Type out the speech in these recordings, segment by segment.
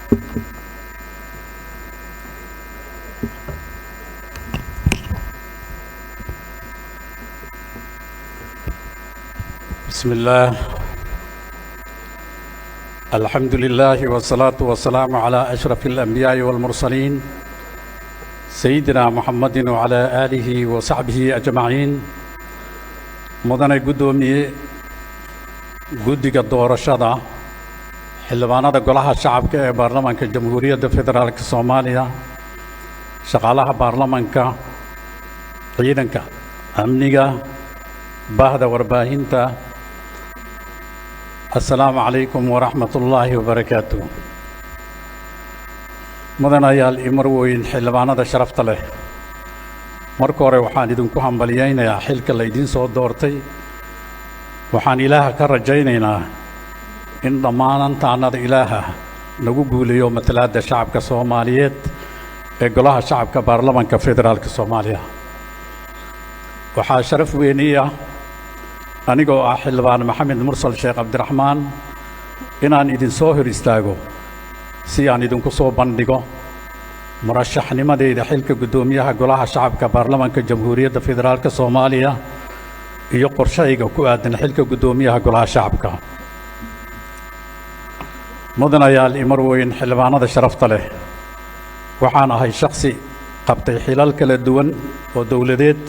بسم الله، الحمد لله، والصلاة والسلام على أشرف الأنبياء والمرسلين، سيدنا محمد وعلى آله وصحبه أجمعين. Mudane guddoomiye, guddiga doorashada, xildhibaanada Golaha Shacabka ee Baarlamaanka Jamhuuriyadda Federaalka Soomaaliya, shaqaalaha baarlamaanka, ciidanka amniga, bahda warbaahinta, assalaamu calaykum waraxmat ullaahi wabarakaatu. Mudanayaal iyo marwooyin, xildhibaanada sharafta leh, marka hore waxaan idinku hambaliyaynayaa xilka laydiin soo doortay. Waxaan Ilaaha ka rajaynaynaa in dhammaantaannada Ilaaha nagu guuleeyo matalaadda shacabka Soomaaliyeed ee Golaha Shacabka Baarlamaanka Federaalka Soomaaliya. Waxaa sharaf weyn ii ah, anigoo ah Xildhibaan Maxamed Mursal Sheekh Cabdiraxmaan, inaan idinsoo hor istaago si aan idinku soo bandhigo murashaxnimadeyda xilka guddoomiyaha Golaha Shacabka Baarlamaanka Jamhuuriyadda Federaalka Soomaaliya iyo qorshahayga ku aadan xilka guddoomiyaha Golaha Shacabka. Mudanayaal iyo marweyn, xildhibaanada sharafta leh, waxaan ahay shakhsi qabtay xilal kala duwan oo dowladeed,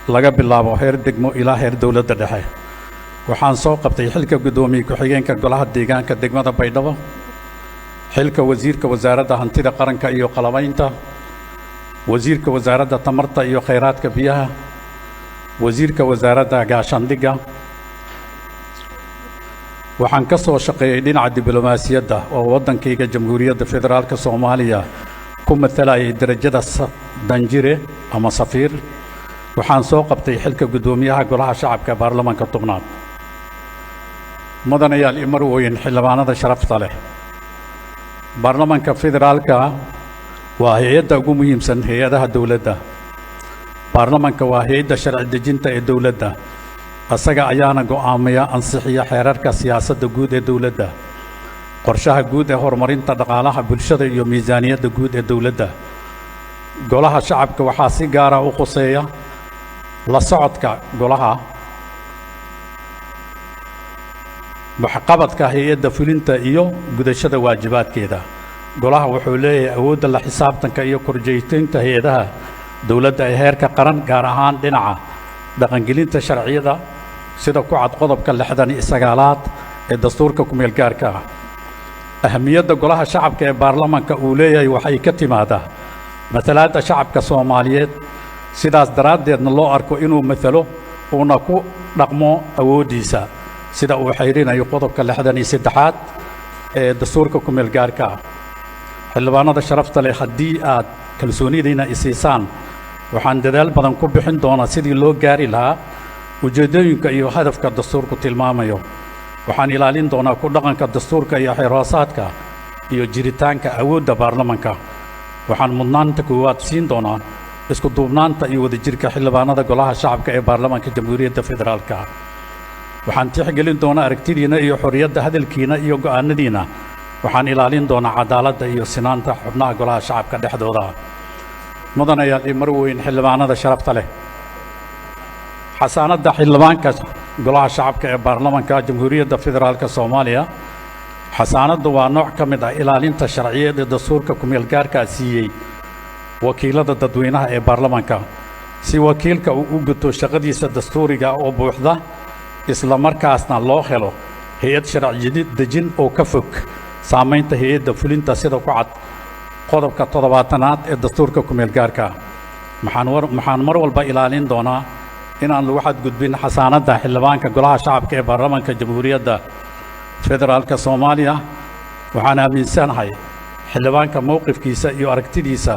laga bilaabo heer degmo ilaa heer dowladda dhexe. Waxaan soo qabtay xilka guddoomiye ku-xigeenka Golaha Deegaanka degmada Baydhabo, xilka wasiirka Wasaaradda Hantida Qaranka iyo Qalabaynta, wasiirka Wasaaradda Tamarta iyo Khayraadka Biyaha, wasiirka Wasaaradda Gaashaandhigga. Waxaan ka soo shaqeeyey dhinaca diblomaasiyadda oo waddankayga Jamhuuriyadda Federaalka Soomaaliya ku matalayay derajada danjire ama safiir. Waxaan soo qabtay xilka guddoomiyaha Golaha Shacabka Baarlamaanka 10aad. Mudanayaal iyo marwooyin, xildhibaanada sharafta leh, Baarlamaanka Federaalka waa hay-adda ugu muhiimsan hay-adaha dowladda. Baarlamaanka waa hay-adda sharci dejinta ee dowladda. Asaga ayaana go'aamiya, ansixiya xeerarka siyaasadda guud ee dowladda, qorshaha guud ee horumarinta dhaqaalaha, bulshada iyo miisaaniyadda guud ee dowladda. Golaha Shacabka waxaa si gaara u khuseeya la socodka golaha waxqabadka hay-adda fulinta iyo gudashada waajibaadkeeda. Golaha wuxuu leeyahay awoodda la xisaabtanka iyo korjoogteynta hay-adaha dowladda ee heerka qaran, gaar ahaan dhinaca dhaqangelinta sharciyada, sida ku cad qodobka 69aad ee dastuurka kumeel gaarka ah. Ahamiyadda Golaha Shacabka ee baarlamaanka uu leeyahay waxay ka timaadaa matalaadda shacabka Soomaaliyeed, sidaas daraaddeedna loo arko inuu matalo uuna ku dhaqmo awooddiisa, sida uu xayrinayo qodobka 63aad ee dastuurka kumeel gaarka ah. Xildhibaanada sharafta leh, haddii aad kalsoonidiina isiisaan, waxaan dadaal badan ku bixin doonaa sidii loo gaari lahaa ujeeddooyinka iyo hadafka dastuurku tilmaamayo. Waxaan ilaalin doonaa ku dhaqanka dastuurka iyo xeerhoosaadka iyo jiritaanka awoodda baarlamanka. Waxaan mudnaanta koowaad siin doonaa isku duubnaanta iyo wadajirka xildhibaanada Golaha Shacabka ee Baarlamaanka Jamhuuriyadda Federaalka. Waxaan tixgelin doonaa aragtidiina iyo xorriyadda hadalkiina iyo go'aanadiina. Waxaan ilaalin doonaa cadaaladda iyo sinaanta xubnaha Golaha Shacabka dhexdooda. Mudanayaal iyo marweyn, xildhibaanada sharafta leh, xasaanadda xildhibaanka Golaha Shacabka ee Baarlamaanka Jamhuuriyadda Federaalka Soomaaliya. Xasaanaddu waa nooc ka mid ah ilaalinta sharciyeed ee dastuurka kumeel gaarkaa siiyey wakiilada dadweynaha ee baarlamaanka, si wakiilka uu u guto shaqadiisa dastuuriga oo buuxda, isla markaasna loo helo hay-ad sharci dejin oo ka fog saamaynta hay-adda fulinta, sida ku cad qodobka 70aad ee dastuurka kumeel gaarka. Waxaan mar walba ilaalin doonaa inaan lagu xadgudbin xasaanadda xildhibaanka Golaha Shacabka ee Baarlamaanka Jamhuuriyadda Federaalka Soomaaliya. Waxaan aaminsanahay xildhibaanka mowqifkiisa iyo aragtidiisa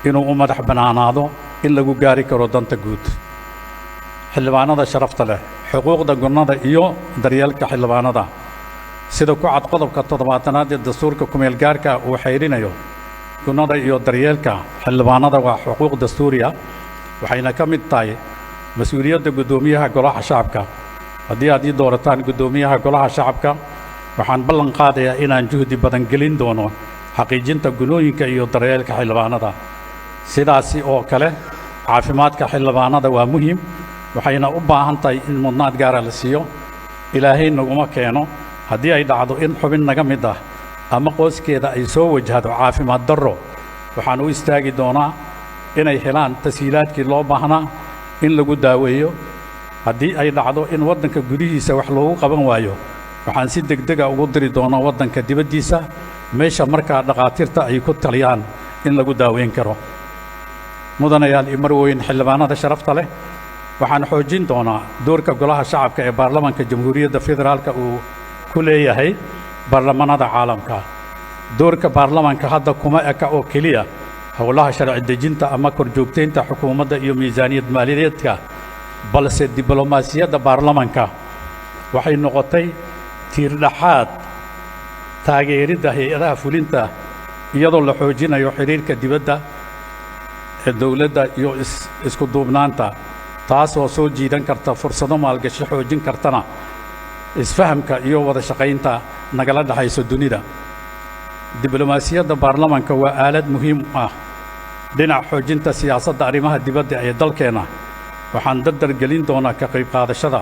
inuu u madax bannaanaado in lagu gaari karo danta guud. Xildhibaanada sharafta leh, xuquuqda gunnada iyo daryeelka xildhibaanada, sida ku cad qodobka 70aad ee dastuurka kumeel gaarka uu xayrinayo, gunnada iyo daryeelka xildhibaanada waa xuquuq dastuuri ah, waxayna ka mid tahay mas-uuliyadda guddoomiyaha Golaha Shacabka. Haddii aad ii doorataan guddoomiyaha Golaha Shacabka, Waxaan ballan qaadayaa inaan juhdi badan gelin doono xaqiijinta gunooyinka iyo daryeelka xildhibaanada. Sidaasi oo kale, caafimaadka xildhibaanada waa muhiim, waxayna u baahan tahay in mudnaad gaara la siiyo. Ilaahay naguma keeno, haddii ay dhacdo in xubin naga mid ah ama qoyskeeda ay soo wajahdo caafimaad darro, waxaan u istaagi doonaa inay helaan tashiilaadkii loo baahnaa in lagu daaweeyo. Haddii ay dhacdo in waddanka gudihiisa wax loogu qaban waayo, waxaan si degdega ugu diri doonaa waddanka dibaddiisa, meesha markaa dhakhaatiirta ay ku taliyaan in lagu daaweyn karo. Mudanayaal iyo marweyn, xildhibaanada sharafta leh, waxaan xoojin doonaa doorka Golaha Shacabka ee Baarlamanka Jamhuuriyadda Federaalka uu ku leeyahay baarlamanada caalamka. Doorka baarlamanka hadda kuma eka oo keliya howlaha sharci dejinta ama korjoogtaynta xukuumadda iyo miisaaniyad maaliyadeedka, balse diblomaasiyadda baarlamanka waxay noqotay tiirdhaxaad taageeridda hay-adaha fulinta, iyadoo la xoojinayo xidhiirka dibadda ee dowladda iyo isku duubnaanta, taasoo soo jiidan karta fursado maalgashi, xoojin kartana isfahamka iyo wada shaqaynta nagala dhexayso dunida. Diblomaasiyadda baarlamanka waa aalad muhiim ah dhinaca xoojinta siyaasadda arrimaha dibadda ee dalkeenna. Waxaan dardar gelin doonaa ka qayb qaadashada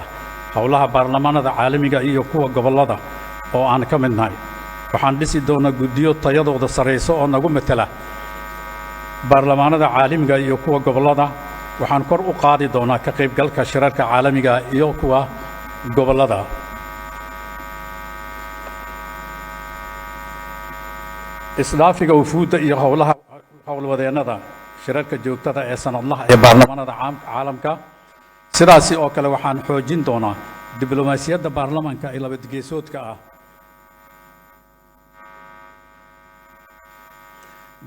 howlaha baarlamaanada caalamiga iyo kuwa gobollada oo aan ka mid nahay. Waxaan dhisi doonaa guddiyo tayadooda sarrayso oo nagu matala baarlamaanada caalamiga iyo kuwa gobollada. Waxaan kor u qaadi doonaa ka qaybgalka shirarka caalamiga iyo kuwa gobollada. Isdhaafiga wufuudda iyo howlaha howlwadeennada shirarka joogtada ee sanadlaha ee baarlamaanada caalamka. Sidaasi oo kale, waxaan xoojin doonaa diblomaasiyadda baarlamanka ee labadgeesoodka ah.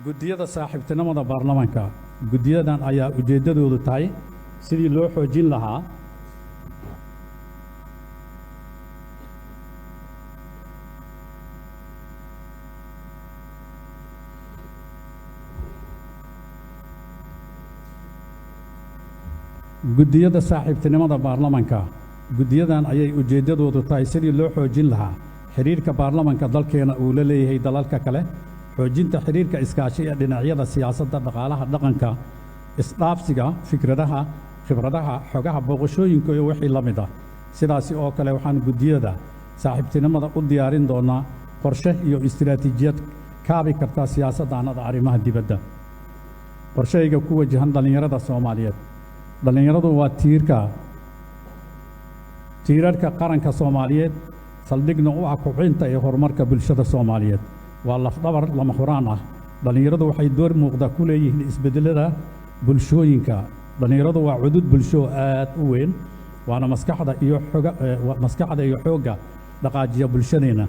Guddiyada saaxiibtinimada baarlamanka. Guddiyadan ayaa ujeeddadoodu tahay sidii loo xoojin lahaa guddiyada saaxiibtinimada baarlamanka. Guddiyadan ayay ujeeddadoodu tahay sidii loo xoojin lahaa xidhiirka baarlamanka dalkeena uu la leeyahay dalalka kale, xoojinta xidhiirka iskaashi ee dhinacyada siyaasadda, dhaqaalaha, dhaqanka, isdhaafsiga fikradaha, khibradaha, xogaha, booqashooyinka iyo wixii la mid ah. Sidaasi oo kale, waxaan guddiyada saaxiibtinimada u diyaarin doonaa qorshe iyo istiraatiijiyad kaabi karta siyaasaddaanada arrimaha dibadda. Qorshahayga ku wajahan dhallinyarada Soomaaliyeed. Dhallinyaradu waa tiirka tiirarka qaranka Soomaaliyeed, saldhigna u ah kobcinta iyo horumarka bulshada Soomaaliyeed. Waa lafdhabar lama huraan ah. Dhallinyaradu waxay door muuqda ku leeyihiin isbeddelada bulshooyinka. Dhallinyaradu waa cudud bulsho aad u weyn, waana maskaxda iyo xoga maskaxda iyo xoogga dhaqaajiya bulshadeenna.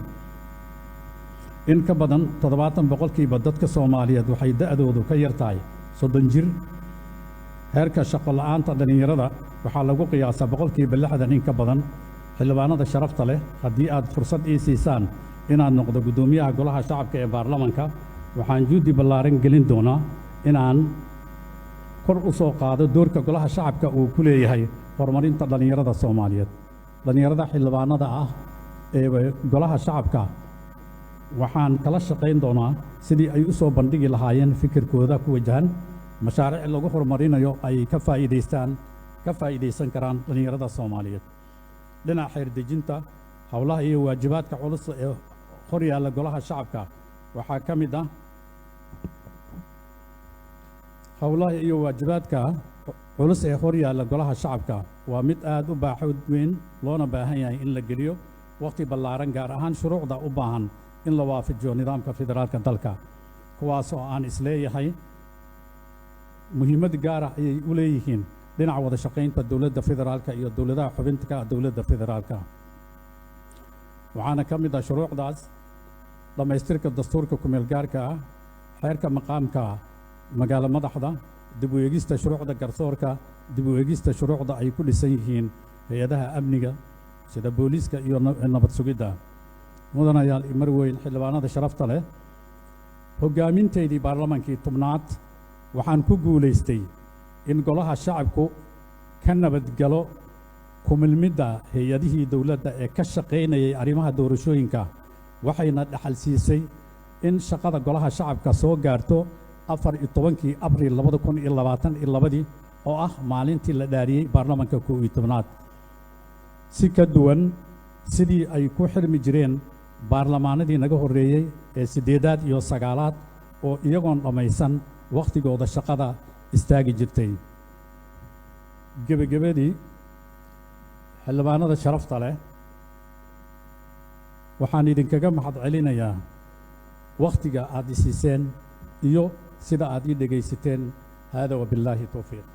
In ka badan 70% dadka Soomaaliyeed waxay da'doodu ka yar tahay 30 jir. Heerka shaqo la'aanta dhallinyarada waxaa lagu qiyaasaa 60% in ka badan. Xildhibaanada sharafta leh, haddii aad fursad ii siisaan inaad noqdo guddoomiyaha Golaha Shacabka ee baarlamanka, waxaan juhdi ballaaran gelin doonaa inaan kor u soo qaado doorka Golaha Shacabka uu ku leeyahay horumarinta dhallinyarada Soomaaliyeed. Dhallinyarada xildhibaanada ah ee Golaha Shacabka waxaan kala shaqayn doonaa sidii ay u soo bandhigi lahaayeen fikirkooda ku wajahan mashaariic lagu horumarinayo ay ka faa'iidaysan karaan dhallinyarada Soomaaliyeed. Dhinaca xeer dejinta, howlaha iyo waajibaadka culus ee hor yaalla Golaha Shacabka waxaa ka mid ah Howlaha iyo waajibaadka culus ee hor yaalla Golaha Shacabka waa mid aad u baaxad weyn, loona baahan yahay in la geliyo waqti ballaaran, gaar ahaan shuruucda u baahan in la waafajiyo nidaamka federaalka dalka, kuwaas oo aan isleeyahay muhiimad gaar ah ayay u leeyihiin dhinaca wada shaqaynta dowladda federaalka iyo dowladaha xubinta ka ah dowladda federaalka. Waxaana ka mid ah shuruucdaas dhammaystirka dastuurka kumeel gaarka ah, xeerka maqaamka magaalo madaxda, dib u eegista shuruucda garsoorka, dib u eegista shuruucda ay ku dhisan yihiin hay-adaha amniga sida booliiska iyo nabad sugidda. Mudanayaal iyo marweyn, xildhibaanada sharafta leh, hoggaamintaydii baarlamankii 10aad waxaan ku guulaystay in Golaha Shacabku ka nabadgalo kumilmidda hay-adihii dowladda ee ka shaqaynayay arrimaha doorashooyinka. Waxayna dhaxal siisay in shaqada Golaha Shacabka soo gaarto 14-kii Abriil 2022-dii, oo ah maalintii la dhaariyey baarlamanka 11aad, si ka duwan sidii ay ku xirmi jireen baarlamaanadii naga horreeyey ee siddeedaad iyo sagaalaad, oo iyagoon dhammaysan wakhtigooda shaqada istaagi jirtay. Gebagabadii, xildhibaanada sharafta leh, waxaan idinkaga mahad celinayaa wakhtiga aad i siiseen iyo sida aad ii dhegaysateen. Hada wabillaahi towfiiq.